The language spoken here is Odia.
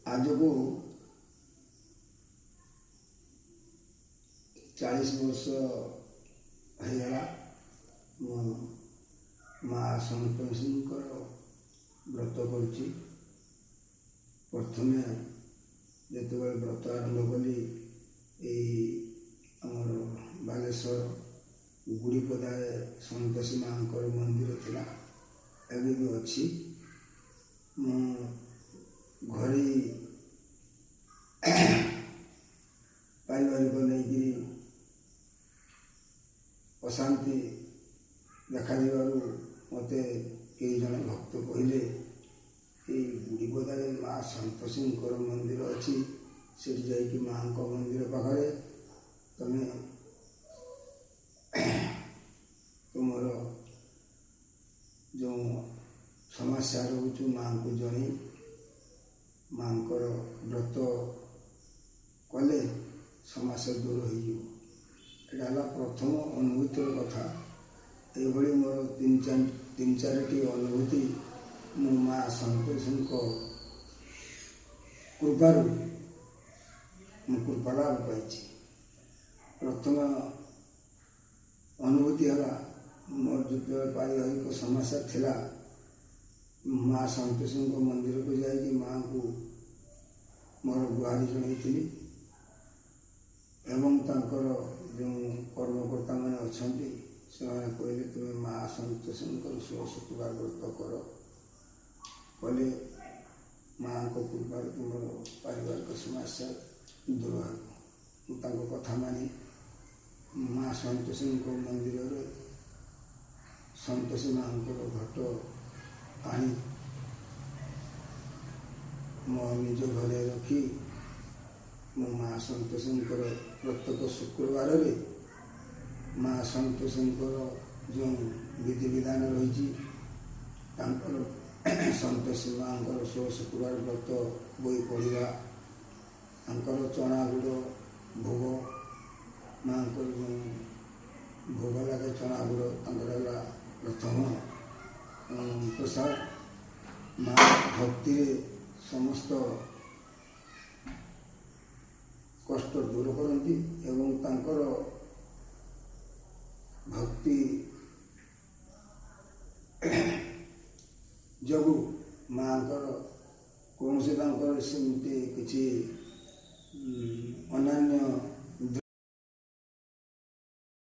ଆଜକୁ 40 ବର୍ଷ ହେଇଗଲା, ମୁଁ ମା ସନ୍ତୋଷୀଙ୍କର ବ୍ରତ କରୁଛି। ପ୍ରଥମେ ଯେତେବେଳେ ବ୍ରତ ଆରମ୍ଭ କଲି, ଏଇ ଆମର ବାଲେଶ୍ୱର ଗୁଡ଼ିପଦାରେ ସନ୍ତୋଷୀ ମାଙ୍କର ମନ୍ଦିର ଥିଲା, ଏବେ ବି ଅଛି। ମୁଁ ଘରେ ପାରିବାରିକ ନେଇକିରି ଅଶାନ୍ତି ଦେଖାଯିବାରୁ ମୋତେ କେହି ଜଣେ ଭକ୍ତ କହିଲେ, ଏଇ ଗୁଡ଼ିପଦାରେ ମା ସନ୍ତୋଷୀଙ୍କର ମନ୍ଦିର ଅଛି, ସେଠି ଯାଇକି ମାଙ୍କ ମନ୍ଦିର ପାଖରେ ତମେ ତୁମର ଯେଉଁ ସମସ୍ୟା ରହୁଛୁ ମାଙ୍କୁ ଜଣେଇ ମାଙ୍କର ବ୍ରତ କଲେ ସମସ୍ୟା ଦୂର ହେଇଯିବ। ଏଇଟା ହେଲା ପ୍ରଥମ ଅନୁଭୂତିର କଥା। ଏଇଭଳି ମୋର ତିନି ଚାରିଟି ଅନୁଭୂତି ମୁଁ ମା ସନ୍ତୋଷୀଙ୍କ କୃପାରୁ ମୁଁ କୃପା ଲାଭ ପାଇଛି। ପ୍ରଥମ ଅନୁଭୂତି ହେଲା, ମୋର ଯେତେବେଳେ ପାରିବାରିକ ସମସ୍ୟା ଥିଲା, ମା ସନ୍ତୋଷୀଙ୍କ ମନ୍ଦିରକୁ ଯାଇକି ମାଙ୍କୁ ମୋର ଗୁହାରି ଜଣାଇଥିଲି ଏବଂ ତାଙ୍କର ଯେଉଁ କର୍ମକର୍ତ୍ତାମାନେ ଅଛନ୍ତି, ସେମାନେ କହିଲେ, ତୁମେ ମା ସନ୍ତୋଷୀଙ୍କର ଷୋଳ ଶୁକ୍ରବାର ବ୍ରତ କର, କଲେ ମାଙ୍କ କୃପାରୁ ତୁମର ପାରିବାରିକ ସମସ୍ୟା ଦୂର ହେବ। ମୁଁ ତାଙ୍କ କଥା ମାନି ମା ସନ୍ତୋଷୀଙ୍କ ମନ୍ଦିରରେ ସନ୍ତୋଷୀ ମାଙ୍କର ଘଟ ଆଣି ମୋ ନିଜ ଘରେ ରଖି ମୁଁ ମା ସନ୍ତୋଷୀଙ୍କର ପ୍ରତ୍ୟେକ ଶୁକ୍ରବାରରେ ମା ସନ୍ତୋଷୀଙ୍କର ଯେଉଁ ବିଧିବିଧାନ ରହିଛି, ତାଙ୍କର ସନ୍ତୋଷୀ ମାଙ୍କର ଷୋଳ ଶୁକ୍ରବାର ବ୍ରତ ବହି ପଢ଼ିବା, ତାଙ୍କର ଚଣା ଗୁଡ଼ ଭୋଗ, ମାଙ୍କର ଯେଉଁ ଭୋଗ ଲାଗେ ଚଣା ଗୁଡ଼, ତାଙ୍କର ହେଲା ପ୍ରଥମ ପ୍ରସାଦ। ମା ଭକ୍ତିରେ ସମସ୍ତ କଷ୍ଟ ଦୂର କରନ୍ତି ଏବଂ ତାଙ୍କର ଭକ୍ତି ଯୋଗୁଁ ମାଙ୍କର କୌଣସି ତାଙ୍କର ସେମିତି କିଛି ଅନ୍ୟାନ୍ୟ